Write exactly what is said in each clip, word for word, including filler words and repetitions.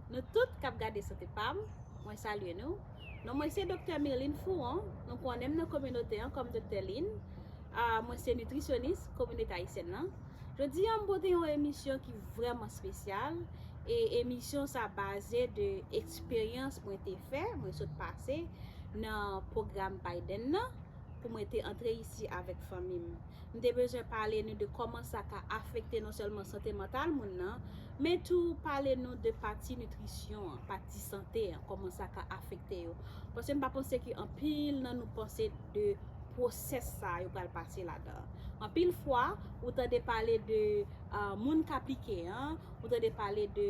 Nou tout k ap gade Sante Pam, mwen salye nou. Non mwen se Doktè Mirline Fouron, nou konnen m nan kominote an kòm Doktè Lin. Ah, mwen se nitrisyonis kominote ayisyèn nan. Jodi a m pote yon emisyon ki vrèman espesyal, e emisyon sa baze de eksperyans mwen te fè, mwen sot pase nan pwogram Biden nan, pou mwen te antre isi avèk fanmi m. M te bezwen pale nou de kòman sa ka afekte non sèlman sante mantal moun nan, men tou pale nou de pati nitrisyon an, pati sante an, kòman sa ka afekte yo. Paske m pa panse ke anpil nan nou panse de pwosès sa yo pral pase ladan. Anpil fwa, ou tande pale de ah, moun k aplike an, ou tande pale de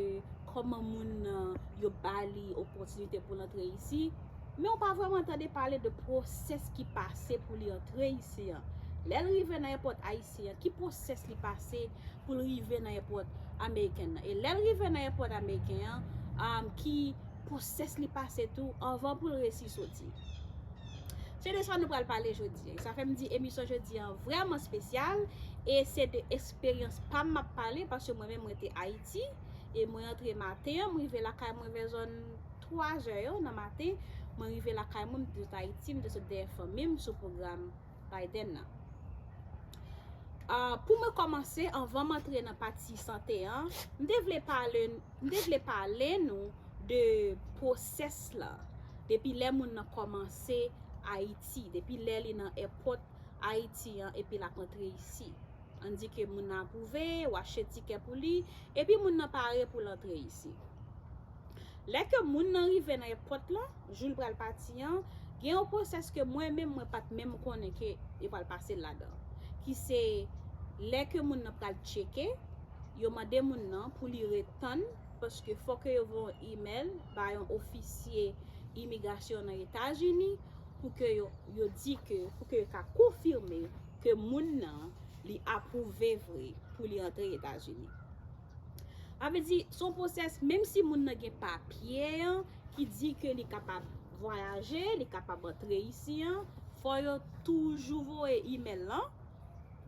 kòman moun nan yo ba li opòtinite pou l antre isi, men ou pa vrèman tande pale de pwosès ki pase pou li antre isi an. Lè l rive nan èpòt ayisyen an, ki pwosès li pase pou l rive nan èpòt ameriken nan? E lè l rive nan èpòt ameriken an, um, ki pwosès li pase tou anvan pou l resi soti? Se de sa nou pral pale jodi a. Sa fè m di emisyon jodi an vrèman espesyal, e se de eksperyans pa m m ap pale, paske mwen menm mwen te Ayiti, e mwen antre maten an, mwen rive lakay mwen vè zòn twa zè yo nan maten, mwen rive lakay mwen, m te sot Ayiti, m te sot dèyè fanmi m sou pwogram Biden nan. Ah, pou mwen kòmanse, anvan m antre nan pati sante an, m te vle pale, m te vle pale nou de pwosès la, depi lè moun nan kòmanse Ayiti, depi lè li nan èpòt Ayiti an, epi l ap antre isi. Ann di ke moun nan apwouve, ou achte tikè pou li, epi moun nan pare pou l antre isi. Lè ke moun nan rive nan èpòt la, jou l pral pati an, gen yon pwosès ke mwen menm, mwen pa t menm konnen ke yo pral pase l ladan. Ki se, lè ke moun nan pral tcheke, yo mande moun nan pou li ret tann, paske fò ke yo voye yon imèl ba yon ofisye imigrasyon nan Etazini, pou ke yo, yo di ke, pou ke yo ka konfime ke moun nan, li apwouve vre pou li antre Etazini. Sa vle di, se yon pwosès, menm si moun nan gen papye an, ki di ke li kapab vwayaje, li kapab antre isi an, fò yo toujou voye imèl lan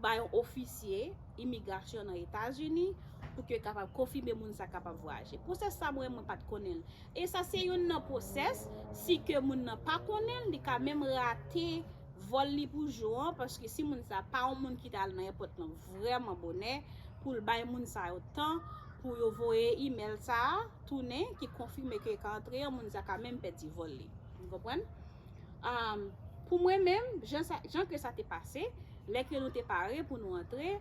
ba yon ofisye imigrasyon nan Etazini pou ke kapab konfime moun sa kapab vwayaje. Pwosès sa mwen, mwen pa t konnen l. E sa se youn nan pwosès, si ke moun nan pa konnen l, li ka menm rate vòl li pou jou an, paske si moun sa pa yon moun ki t al nan èpòt lan vrèman bonè, pou l bay moun sa yo tan pou yo voye imèl sa a tounen, ki konfime ke l ka antre an, moun sa ka menm pèdi vòl li. Ou konprann? Um, pou mwen menm, jan sa, jan ke sa te pase, lè ke nou te pare pou nou antre,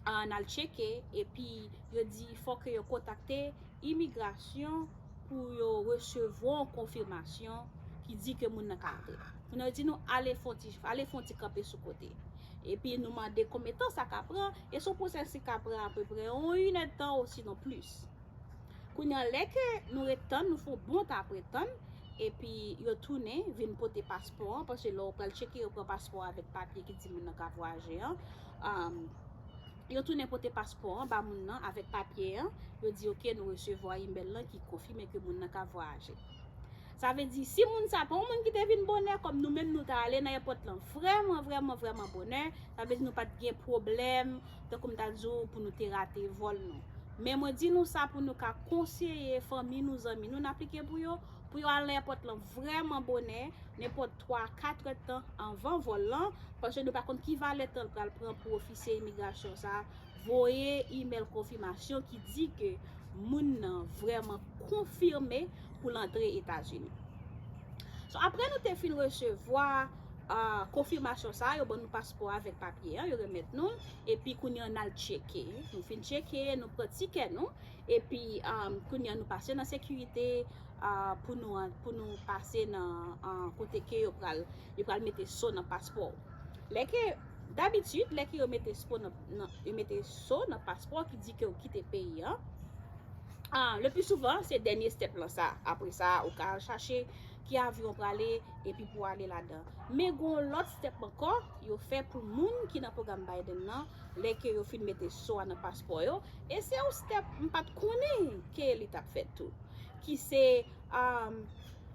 ah, n al tcheke, epi yo di fò ke yo kontakte imigrasyon pou yo resevwa yon konfimasyon ki di ke moun nan ka antre. Moun nan di nou, "Ale fè yon ti, ale fè yon ti kanpe sou kote." Epi nou mande konbyen tan sa ka pran, e se yon pwosès ki ka pran apeprè yon inèdtan osinon plis. Kounye a, lè ke nou ret tann, nou fè yon bon tan ap ret tann, epi yo tounen vin pote paspò an, paske lè w pral tcheke, yo pran paspò avèk papye ki di moun nan ka vwayaje an. Um, yo tounen pote paspò an ba moun nan avèk papye an. Yo di, "Oke, nou resevwa imèl lan ki konfime ke moun nan ka vwayaje." Sa vle di, si moun sa pa yon moun ki te vin bonè, kòm nou menm nou ta ale nan èpòt lan vrèman, vrèman, vrèman bonè, sa vle di nou pa t gen pwoblèm, tankou m ta di w, pou nou te rate vòl nou. Men mwen di nou sa pou nou ka konseye fanmi nou, zanmi nou n aplike pou yo, pou yo al nan èpòt lan vrèman bonè, nenpòt twa, kat èdtan anvan vòl lan, paske nou pa konn ki valè tan l pral pran pou ofisye imigrasyon sa voye imèl konfimasyon ki di ke moun nan vrèman konfime pou l antre Etazini. So, apre nou te fin resevwa, ah, konfimasyon sa, yo ban nou paspò avèk papye an, yo remèt nou l, epi kounye a n al tcheke. Nou fin tcheke, nou pran tikè nou, epi, um, kounye a nou pase nan sekirite, ah, pou nou an-, pou nou pase nan, ah, kote ke yo pral, yo pral mete so nan paspò w. Lè ke, dabitid, lè ke yo mete so nan, nan, yo mete so nan paspò ki di ke w kite peyi an, ah, le pli souvan, se dènye step lan sa. Apre sa, ou ka al chache ki avyon w prale, epi pou w ale ladan. Men gon lòt step ankò, yo fè pou moun ki nan pwogram Biden nan, lè ke yo fin mete so a nan paspò yo, e se yon step m pa t konnen ke li t ap fèt tou. Ki se, um,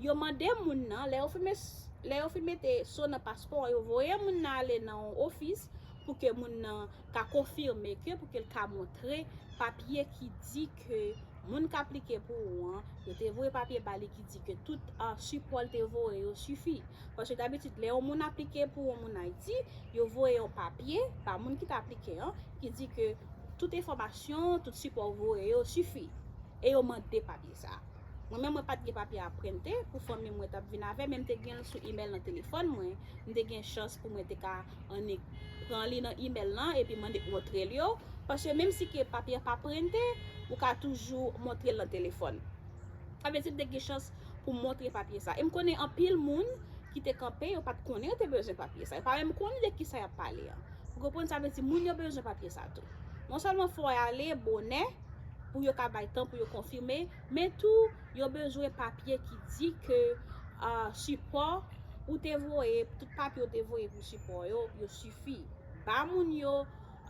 yo mande moun nan, lè yo fin mes-, lè yo fin mete so nan paspò, yo voye moun nan ale nan yon ofis pou ke moun nan ka konfime ke, pou ke l ka montre papye ki di ke Moun k aplike pou ou an, yo te voye papye ba li ki di ke tout, ah, sipò l te voye yo sifi. Paske dabitid, lè yon moun aplike pou yon moun Ayiti, yo voye yon papye ba moun ki t aplike an, ki di ke tout enfòmasyon, tout sipò ou voye yo sifi. E yo mande papye sa. Mwen menm, mwen pa t gen papye a prente pou fanmi mwen t ap vin avè, men m te gen l sou imèl nan telefòn mwen. M te gen chans pou mwen te ka annik pran li nan imèl lan epi mande, montre l yo. Paske menm si ke papye a pa prente, ou ka toujou montre l nan telefòn. Sa vle di m te gen chans pou m montre papye sa. E m konnen anpil moun ki te kanpe, yo pa t konnen yo te bezwen papye sa. Yo pa menm konnen de kisa y ap pale an. Ou konprann? Sa vle di moun yo bezwen papye sa tou. Non sèlman fò y ale bonè pou yo ka bay tan pou yo konfime, men tou yo bezwen papye ki di ke, ah, sipò ou te voye, tout papye ou te voye pou sipò yo, yo sifi. Ba moun yo,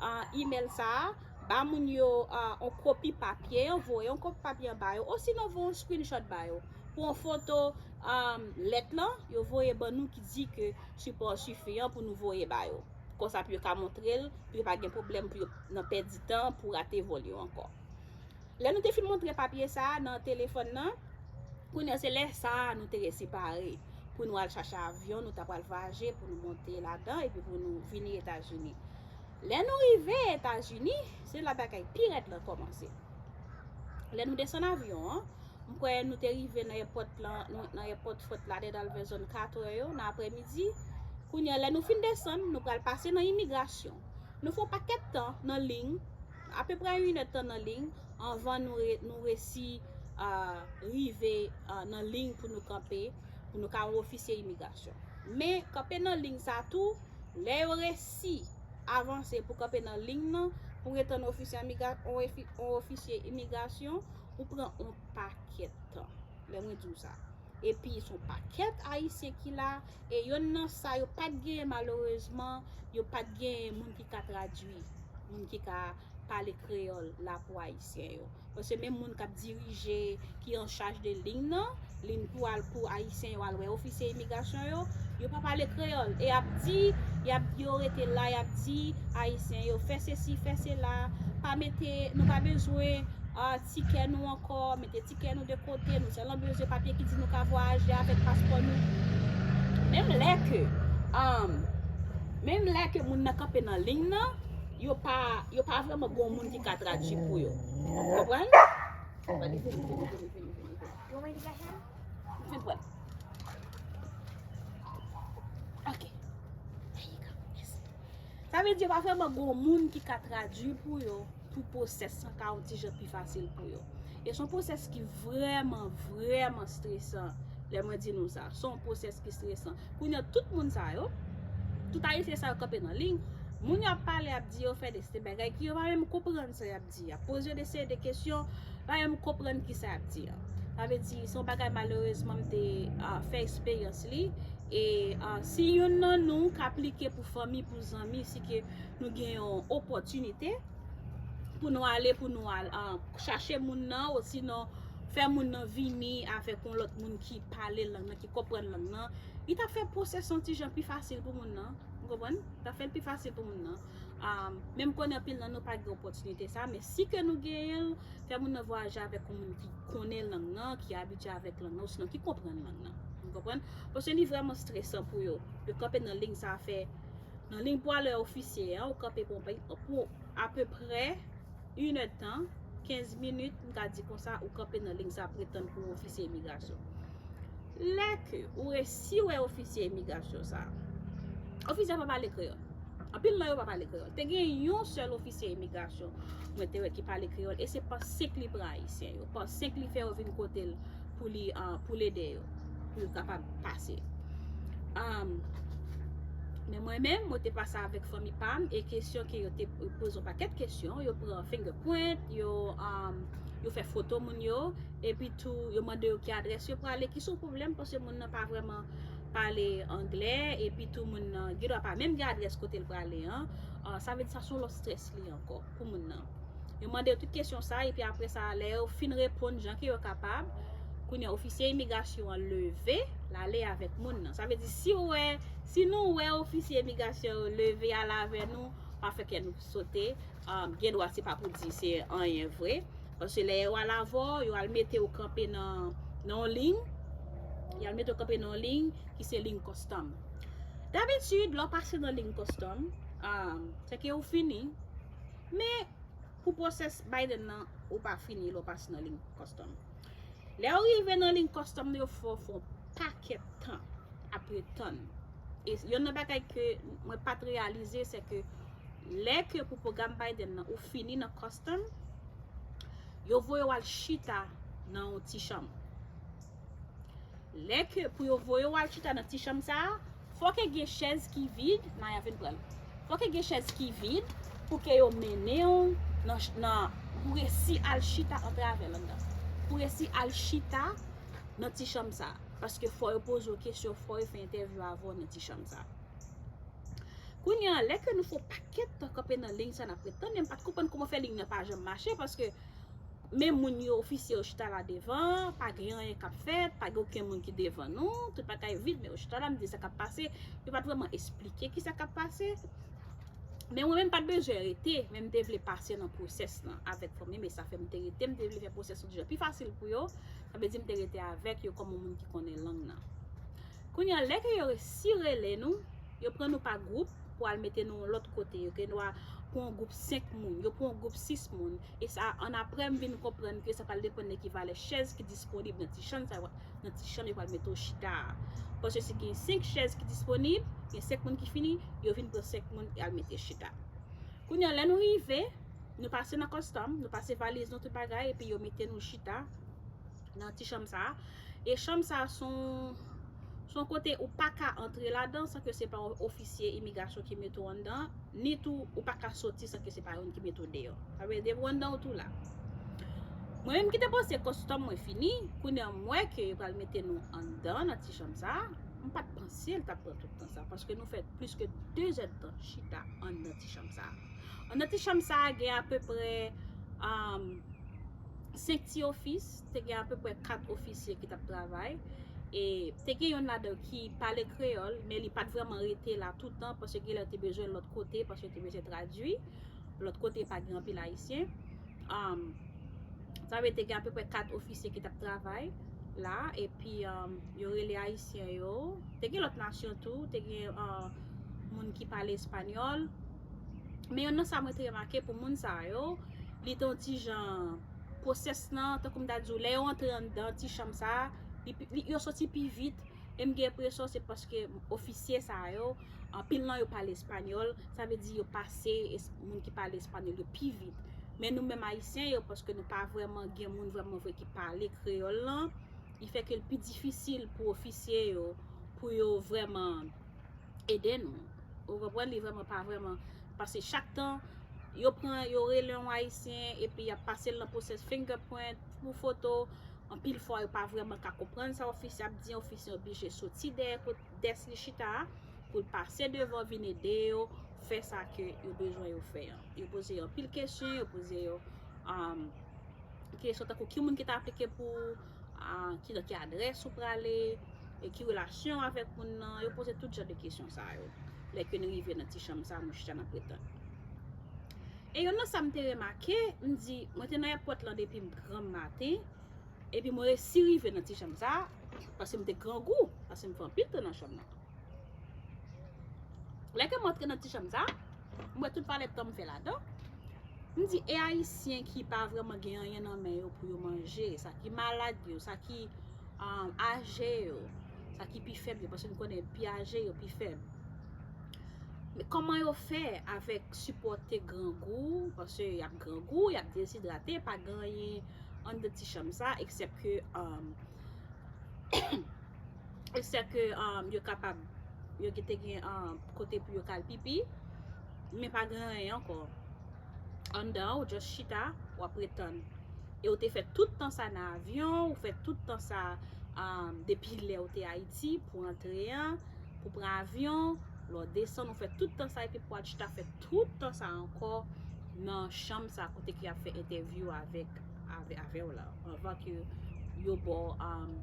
ah, imèl sa a, ba moun yo, ah, yon kopi papye an, voye yon kopi papye an ba yo, osinon voye yon screenshot ba yo. Pran yon foto, ah, lèt lan, yo voye ban nou ki di ke sipò sifi an pou nou voye ba yo. Konsa pou yo ka montre l, pou yo pa gen pwoblèm, pou yo nan pèdi tan, pou rate vòl yo ankò. Lè nou te fin montre papye sa a nan telefòn nan, kounye a se lè sa a nou te resi pare pou nou al chache avyon, nou ta pral vwayaje, pou nou monte ladan epi pou nou vini Etazini. Lè nou rive Etazini, se la bagay pi rèd lan kòmanse. Lè nou desann avyon an, m kwè nou te rive nan èpòt lan, nou, nan èpòt Fort Lauderdale vè zòn katrè yo, nan aprèmidi. Kounye a, lè nou fin desann, nou pral pase nan imigrasyon. Nou fè yon pakèt tan nan liy, apeprè inèdtan nan liy, anvan nou re-, nou resi, ah, rive, ah, nan liy pou nou kanpe, pou nou ka wè ofisye imigrasyon. Men, kanpe nan liy sa tou, lè yo resi avanse pou kanpe nan liy nan, pou retann ofisye imigra-, yon efi-, yon ofisye imigrasyon, ou pran yon pakèt tan. Lè mwen di w sa. Epi, se yon pakèt Ayisyen ki la, e yonn nan sa yo pa t genyen, malerezman, yo pa t genyen moun ki ka tradui, moun ki ka pale kreyòl la pou Ayisyen yo. Paske menm moun k ap dirije, ki an chaj de liy nan, liy pou al pou Ayisyen yo al wè ofisye imigrasyon yo, yo pa pale kreyòl. E y ap di, y ap, yo rete la, y ap di Ayisyen yo, fè sesi, fè sela, pa mete, nou pa bezwen, ah, tikè nou ankò, mete tikè nou de kote, nou sèlman bezwen papye ki di nou ka vwayaje avèk paspò nou. Menm lè ke, um, menm lè ke moun nan kanpe nan liy nan, yo pa, yo pa vrèman gon moun ki ka tradui pou yo. Ou konprann? Vin pran. Ok. There you go. Yes. Sa vle di yo pa vrèman gon moun ki ka tradui pou yo, pou pwosès lan ka yon ti jan pi fasil pou yo. E se yon pwosès ki vrèman, vrèman stresan. Lè mwen di nou sa, se yon pwosès ki stresan. Kounye a, tout moun sa yo, tout Ayisyen sa yo kanpe nan liy, moun y ap pale ap di yo fè de, de bagay ki yo pa menm konprann sa y ap di. Y ap poze yo de seri de kesyon, pa menm konprann ki sa y ap di an. Sa vle di, se yon bagay malerezman m te, ah, fè eksperyans li. E, ah, si youn nan nou ka aplike pou fanmi, pou zanmi, si ke nou gen yon opòtinite pou nou ale, pou nou al, ah, chache moun nan, osinon fè moun nan vini avèk yon lòt moun ki pale lang nan, ki konprann lang nan, li t ap fè pwosès yon ti jan pi fasil pou moun nan. Ou konprann? T ap fè l pi fasil pou moun nan. Ah, men m konnen anpil nan nou pa gen opòtinite sa, men si ke nou genyen l, fè moun nan vwayaje avèk yon moun ki konnen lang nan, ki abitye avèk lang nan, osinon ki konprann lang nan. Ou konprann? Paske li vrèman stresan pou yo. Yo kanpe nan liy sa a fè, nan liy pou al wè ofisye an, ou kanpe pou, pou apeprè inèdtan, kenz minit, m ka di konsa, ou kanpe nan liy sa ap retann pou ofisye imigrasyon. Lè ke ou resi wè ofisye imigrasyon sa, ofisye a pa pale kreyòl. Anpil nan yo pa pale kreyòl. Te gen yon sèl ofisye imigrasyon mwen te wè ki pale kreyòl, e se panse k li pran Ayisyen yo, panse k li fè yo vin kote l pou li, ah, pou l ede yo, pou yo kapab pase. Um, men mwen menm, mwen te pase avèk fanmi pa m, e kesyon ke yo te poze yon pakèt kesyon, yo pran fingerprint, yo, um, yo fè foto moun yo, epi tou, yo mande yo ki adrès yo prale, ki se yon pwoblèm, paske moun nan pa vrèman pale anglè, epi tou moun nan, gen dwa pa menm gen adrès kote l prale an. Ah, sa vle di sa se yon lòt strès li ankò pou moun nan. Yo mande yo tout kesyon sa, epi apre sa, lè yo fin reponn jan ke yo kapab, kounye a ofisye imigrasyon an leve, l ale avèk moun nan. Sa vle di, si w wè, si nou wè ofisye imigrasyon yo leve, ale avè nou, pa fè kè nou sote, um, gen dwa se pa pou di se anyen vre. Paske lè yo al avè w, yo al mete w kanpe nan, nan yon liy. Yo al mete w kanpe nan yon liy ki se liy custom. Dabitid, lè w pase nan liy custom, um, se ke ou fini. Men, pou pwosès Biden nan, ou pa fini lè w pase nan liy custom. Lè w rive nan liy custom, yo fè w fè yon pakèt tan apre tann. E youn nan bagay ke mwen pa t reyalize, se ke lè ke pou pwogram Biden nan, ou fini nan custom, yo voye w al chita nan yon ti chanm. Lè ke pou yo voye w al chita nan ti chanm sa a, fòk gen chèz ki vid, Naya vin pran l. Fòk gen chèz ki vid pou ke yo mennen w nan, nan, pou resi al chita antre avè l anndan. Pou resi al chita nan ti chanm sa a. Paske fò yo poze w kesyon, fò yo fè entèvyou avè w nan ti chanm sa a. Kounye a, lè ke nou fè yon pakèt tan kanpe nan liy sa, n ap ret tann, men m pa t konprann kòman fè liy nan pa janm mache, paske men moun yo, ofisye yo chita la devan, pa gen anyen k ap fèt, pa gen okenn moun ki devan nou, tout bagay vid, men yo chita la, m di sa k ap pase, yo pa t vrèman esplike ki sa k ap pase. Men mwen menm pa t bezwen rete, men m te vle pase nan pwosès lan avèk fanmi, men sa fè m te rete, m te vle fè pwosès lan pi fasil pou yo, sa vle di m te rete avèk yo kòm yon moun ki konnen lang nan. Kounye a, lè ke yo resi rele nou, yo pran nou pa gwoup pou al mete nou yon lòt kote. Yo gen dwa pran yon gwoup senk moun, yo pran yon gwoup sis moun. E sa, annapre, m vin konprann ke sa pral depann de ki valè chèz ki disponib nan ti chanm sa, nan ti chanm yo pral mete w chita a. Paske si gen senk chèz ki disponib, gen senk moun ki fini, yo vin pran senk moun e al mete chita. Kounye a, lè nou rive, nou pase nan custom, nou pase valiz nou, tout bagay, epi yo mete nou chita nan ti chanm sa a. E chanm sa a se yon, se yon kote ou pa ka antre ladan san ke se pa yon ofisye imigrasyon ki mete w anndan, ni tou ou pa ka soti san ke se pa youn ki mete w deyò. Sa vle di depi w anndan ou tou la. Mwen menm ki te panse custom mwen fini, kounye a m wè ke yo pral mete nou anndan nan ti chanm sa a, m pa t panse l t ap pran tout tan sa, paske nou fè plis ke de zèdtan chita anndan ti chanm sa a. Anndan ti chanm sa a gen apeprè, um, senk ti ofis, te gen apeprè kat ofisye ki t ap travay. E te gen youn ladan ki pale kreyòl, men li pa t vrèman rete la toutan, paske genlè te bezwen l lòt kote, paske te bezwen tradui. Lòt kote pa gen anpil Ayisyen. Um, sa vle di te gen apeprè kat ofisye ki t ap travay la, epi, um, yo rele Ayisyen yo. Te gen lòt nasyon tou, te gen, uh, moun ki pale espanyòl. Men youn nan sa mwen te remake pou moun sa yo, li te yon ti jan pwosès lan, tankou m ta di w, lè yo antre anndan ti chanm sa, li, li, yo soti pi vit. E m gen enpresyon se paske ofisye sa yo, anpil nan yo pale espanyòl, sa vle di yo pase es-, moun ki pale espanyòl yo pi vit. Men nou menm Ayisyen yo, paske nou pa vrèman gen moun vrèman vre ki pale kreyòl lan, li fè ke l pi difisil pou ofisye yo, pou yo vrèman ede nou. Ou konprann, li vrèman pa vrèman. Paske chak tan, yo pran, yo rele yon Ayisyen, epi y ap pase l nan pwosès fingerprint, pou foto, anpil fwa yo pa vrèman ka konprann sa ofisye ap di, ofisye oblije soti dèyè kot dès li chita a, pou l pase devan vin ede yo fè sa ke yo bezwen yo fè an. Yo poze yo anpil kesyon, yo poze yo, um, kesyon tankou ki moun ki ta aplike pou, ah, ki, nan ki adrès ou prale, e ki relasyon avèk moun nan, yo poze tout jan de kesyon sa yo. Lè ke nou rive nan ti chanm sa, nou chita n ap ret tann. E youn nan sa m te remake, m di, mwen te nan èpòt lan depi m granm maten, epi mwen resi rive nan ti chanm sa, paske m te grangou, paske m fè anpil tan nan chanm nan. Lè ke m antre nan ti chanm sa, m wè tout valè tan m fè ladan. M di, e Ayisyen ki pa vrèman gen anyen nan men yo pou yo manje, sa ki malad yo, sa ki, um, aje yo, sa ki pi fèb yo, paske m konnen pi aje yo pi fèb. Men kòman yo fè avèk sipòte grangou, paske y ap grangou, y ap dezidrate, pa gen anyen anndan ti chanm sa, eksèp ke, um, eksèp ke, um, yo kapab, yo te gen, um, kote pou yo ka al pipi, men pa gen anyen ankò. Anndan, ou just chita, w ap ret tann. E ou te fè tout tan sa nan avyon, ou fè tout tan sa, um, depi lè ou te Ayiti pou antre an, pou pran avyon, lè w desann, ou fè tout tan sa, epi pou w al chita fè tout tan sa ankò nan chanm sa kote ke y ap fè entèvyou avèk, avè, avè w la, anvan ke yo ba w, um,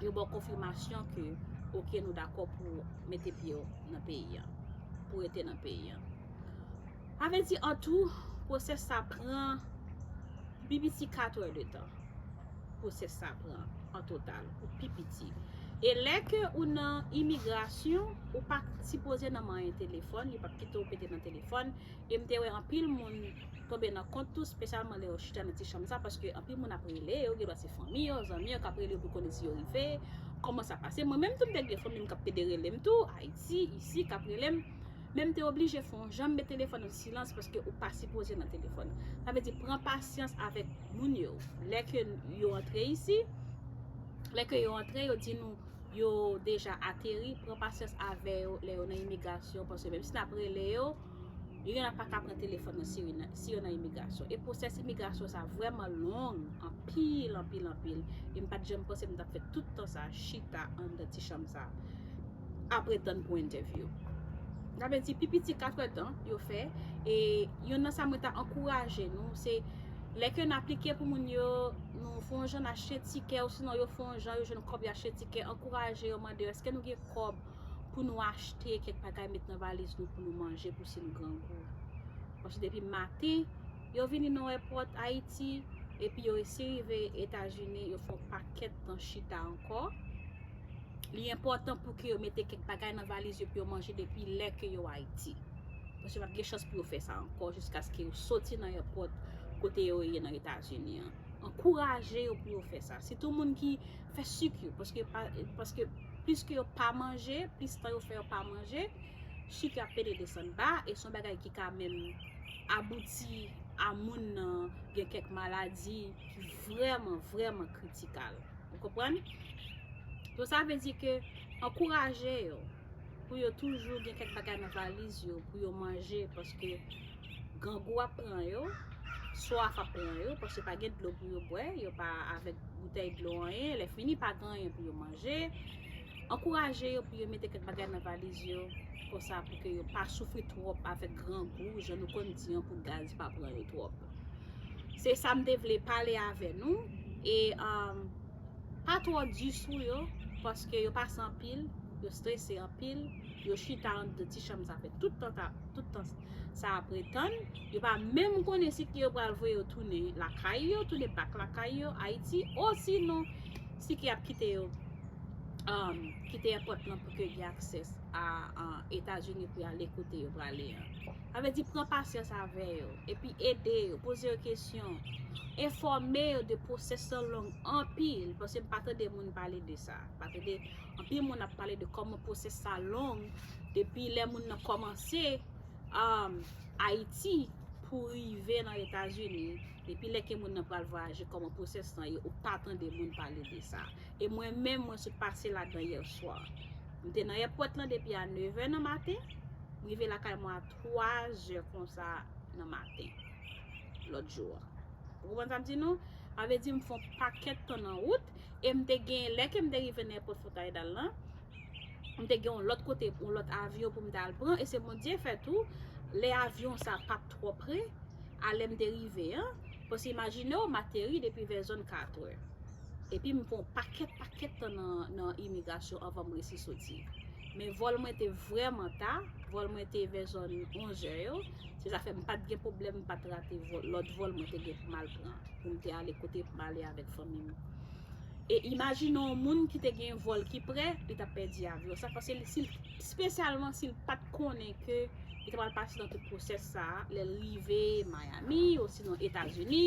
yo ba w konfimasyon ke, oke, nou dakò pou mete pye w nan peyi a, pou rete nan peyi a. Sa vle di, an tou, pwosès sa pran, m pi piti kat è de tan pwosès sa pran an total, ou pi piti. E lè ke ou nan imigrasyon, ou pa sipoze nan manyen telefòn, yo p ap kite w pete nan telefòn. E m te wè anpil moun tonbe nan kont tou, espesyalman lè yo chita nan ti chanm sa, paske anpil moun ap rele yo, gen dwa se fanmi yo, zanmi yo k ap rele yo pou konnen si yo rive, kòman sa pase. Mwen menm tou m te gen fanmi m k ap pede rele m tou, Ayiti, isi, k ap rele m. Men m te oblije fè yon jan m met telefòn an silans paske ou pa sipoze nan telefòn. Sa vle di pran pasyans avèk moun yo. Lè ke yo antre isi, lè ke yo antre, yo di nou yo deja ateri, pran pasyans avè yo lè yo nan imigrasyon, paske menm si n ap rele yo, yo gen pa ka pran telefòn nan si yo nan, si yo nan imigrasyon. E pwosès imigrasyon sa vrèman long, anpil, anpil, anpil. E m pa t janm panse m t ap fè tout tan sa chita anndan ti chanm sa ap ret tann pou entèvyou. Sa vle di pi piti kat è tan yo fè. E youn nan sa mwen ta ankouraje nou, se lè ke n aplike pou moun yo, nou fè yon jan n achte tikè, osinon yo fè yon jan yo jwenn kòb yo achte tikè, ankouraje yo, mande yo, èske nou gen kòb pou nou achte kèk bagay met nan valiz nou pou nou manje pou si nou grangou. Paske depi maten, yo vini nan èpòt Ayiti, epi yo resi rive Etazini, yo fè yon pakèt tan chita ankò. Li enpòtan pou ke yo mete kèk bagay nan valiz yo pou yo manje depi lè ke yo Ayiti. Paske yo p ap gen chans pou yo fè sa ankò jiskaske yo soti nan èpòt kote yo ye nan Etazini an. Ankouraje yo pou yo fè sa. Sitou moun ki fè sik yo, paske pa, paske plis ke yo pa manje, plis tan yo fè yo pa manje, sik yo ap pede desann ba, e se yon bagay ki ka menm abouti a moun nan gen kèk maladi ki vrèman, vrèman kritikal. Ou konprann? Donk sa vle di ke ankouraje yo pou yo toujou gen kèk bagay nan valiz yo pou yo manje, paske grangou ap pran yo, swaf ap pran yo, paske pa gen dlo pou yo bwè, yo pa avèk boutèy dlo anyen, lè fini pa gen anyen pou yo manje. Ankouraje yo pou yo mete kèk bagay nan valiz yo, konsa pou ke yo pa soufri twòp avèk grangou, jan nou konn di an, pou gaz pa pran yo twòp. Se sa m te vle pale avè nou. E um, pa twò di sou yo, paske yo pase anpil, yo strese anpil, yo chita anndan ti chanm sa fè tout tan, tout tan sa ap ret tann. Yo pa menm konnen si ke yo pral voye yo tounen lakay yo, tounen bak lakay yo, Ayiti, osinon si ke y ap kite yo um, kite èpòt lan pou ke gen aksè a, a Etazini pou y ale kote yo prale an. Sa vle di pran pasyans avè yo, epi ede yo, poze yo kesyon, enfòme yo de pwosès lan long anpil, paske m pa tande moun pale de sa. M pa tande anpil moun ap pale de kòman pwosès sa long depi lè moun nan kòmanse um, Ayiti pou rive nan Etazini, depi lè ke moun nan pral vwayaje, kòman pwosès lan ye, ou pa tande moun pale de sa. E mwen menm, mwen sot pase ladan yè swa. M te nan èpòt lan depi a nevè nan maten, m rive lakay mwen a twazè konsa nan maten lòt jou a. Ou konprann sa m di nou? Sa vle di m fè yon pakèt tan nan wout, e m te gen, lè ke m te rive nan èpòt Fort Lauderdale lan, m te gen yon lòt kote, yon lòt avyon pou m t al pran, e se Bondye fè tou, lè avyon sa pa t twò pre, a lè m te rive an, paske imajine w, m ateri depi vè zòn kat è. Epi m fè yon pakèt, pakèt tan nan, nan imigrasyon anvan m resi soti. Men vòl mwen te vrèman ta, vòl mwen te vè zòn onz è yo, se sa fè m pa t gen pwoblèm, m pa t rate vòl, lòt vòl mwen te gen pou m al pran, pou m te ale kote pou m ale avèk fanmi m. E imajine yon moun ki te gen vòl ki pre, li t ap pèdi avyon sa, paske li, si l, espesyalman si l pa t konnen ke li ta pral pase nan tout pwosès sa a, lè l rive Miami, osinon Etazini,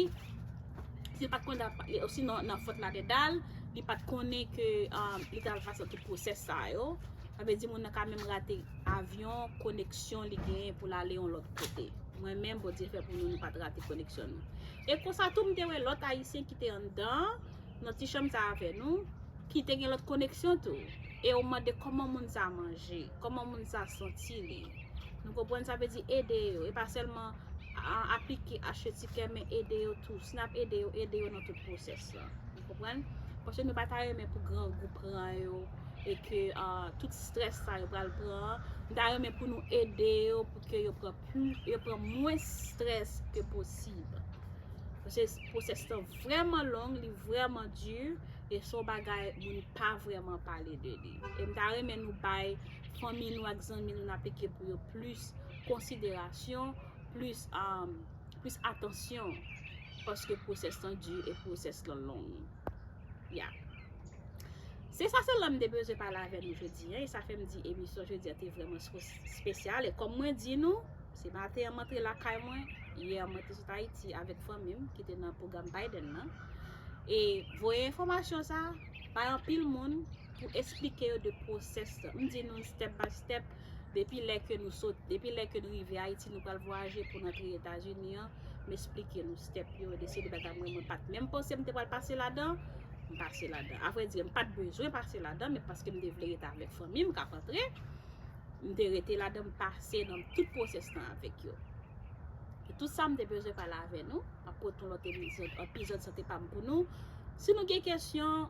si l pa t konnen, osinon nan Fort Lauderdale, li pa t konnen ke um, li ta pral pase nan tout pwosès sa yo. Sa vle di moun nan ka menm rate avyon, koneksyon li genyen pou l ale yon lòt kote. Mwen menm, Bondye fè pou nou, nou pa t rate koneksyon nou. E konsa tou, m te wè lòt Ayisyen ki te anndan, nan ti chanm sa avè nou, ki te gen lòt koneksyon tou. E yo mande kòman moun sa manje, kòman moun sa santi li. Nou konprann, sa vle di ede yo. E pa sèlman a, aplike, achte tikè, men ede yo tou. Si n ap ede yo, ede yo nan tout pwosès lan. Nou konprann? Paske nou pa ta renmen pou grangou pran yo e ke uh, tout strès sa yo pral pran. Nou ta renmen pou nou ede yo pou ke yo pran pli, yo pran mwens strès ke posib. Paske pwosès lan vrèman long, li vrèman di, e se yon bagay moun pa vrèman pale de li. E m ta renmen nou bay fanmi nou ak zanmi nou n aplike pou yo plis konsiderasyon, plis, um, plis atansyon. paske pwosès lan di e pwosès lan long. Ya. Se sa sèlman m te bezwen pale avè nou jodi a, e sa fè m di emisyon jodi a te vrèman spe- espesyal. E kòm mwen di nou, se maten an m antre lakay mwen, yè mwen te sot Ayiti avèk fanmi m ki te nan pwogram Biden nan. E voye enfòmasyon sa bay anpil moun pou esplike yo de pwosès lan. M di nou step by step, depi lè ke nou sot, depi lè ke nou rive Ayiti, nou pral vwayaje pou n antre Etazini an, m esplike nou step yo, de seri de bagay mwen, mwen pa t menm panse m te pral pase ladan, m pase ladan. Avrèdi, m pa t bezwen pase ladan, men paske m te vle rete avèk fanmi m k ap antre, m te rete ladan, m pase nan tout pwosès lan avèk yo. E tout sa m te bezwen pale avè nou, m ap pote yon lòt epizòd, epizòd Sante Pa M pou nou. Si nou gen kesyon,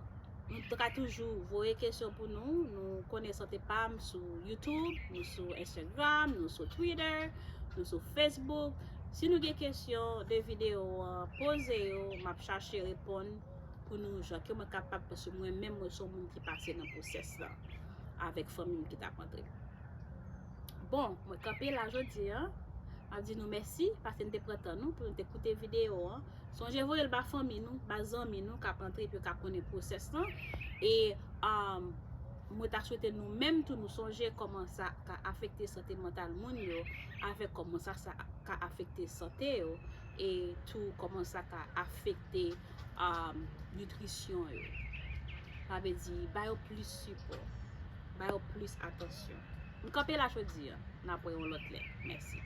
nou ka toujou voye kesyon pou nou. Nou konnen Sante Pa M sou YouTube, nou sou Instagram, nou sou Twitter, nou sou Facebook. Si nou gen kesyon de videyo an, poze yo, m ap chache reponn pou nou jan ke mwen kapab, paske mwen menm mwen se yon moun ki pase nan pwosès lan avèk fanmi m ki t ap antre. Bon, mwen kanpe la jodi a. M ap di nou mèsi paske n te pran tan nou pou nou te koute videyo an. Sonje voye l ba fanmi nou, ba zanmi nou k ap antre epi yo ka konnen pwosès lan. E um, mwen ta swete nou menm tou nou sonje kòman sa ka afekte sante mantal moun yo, avèk kòman sa, sa ka afekte sante yo, e tou kòman sa ka afekte um, nitrisyon yo. Sa vle di, ba yo plis sipò, ba yo plis atansyon. M kanpe la jodi a, n ap wè yon lòt lè. Mèsi.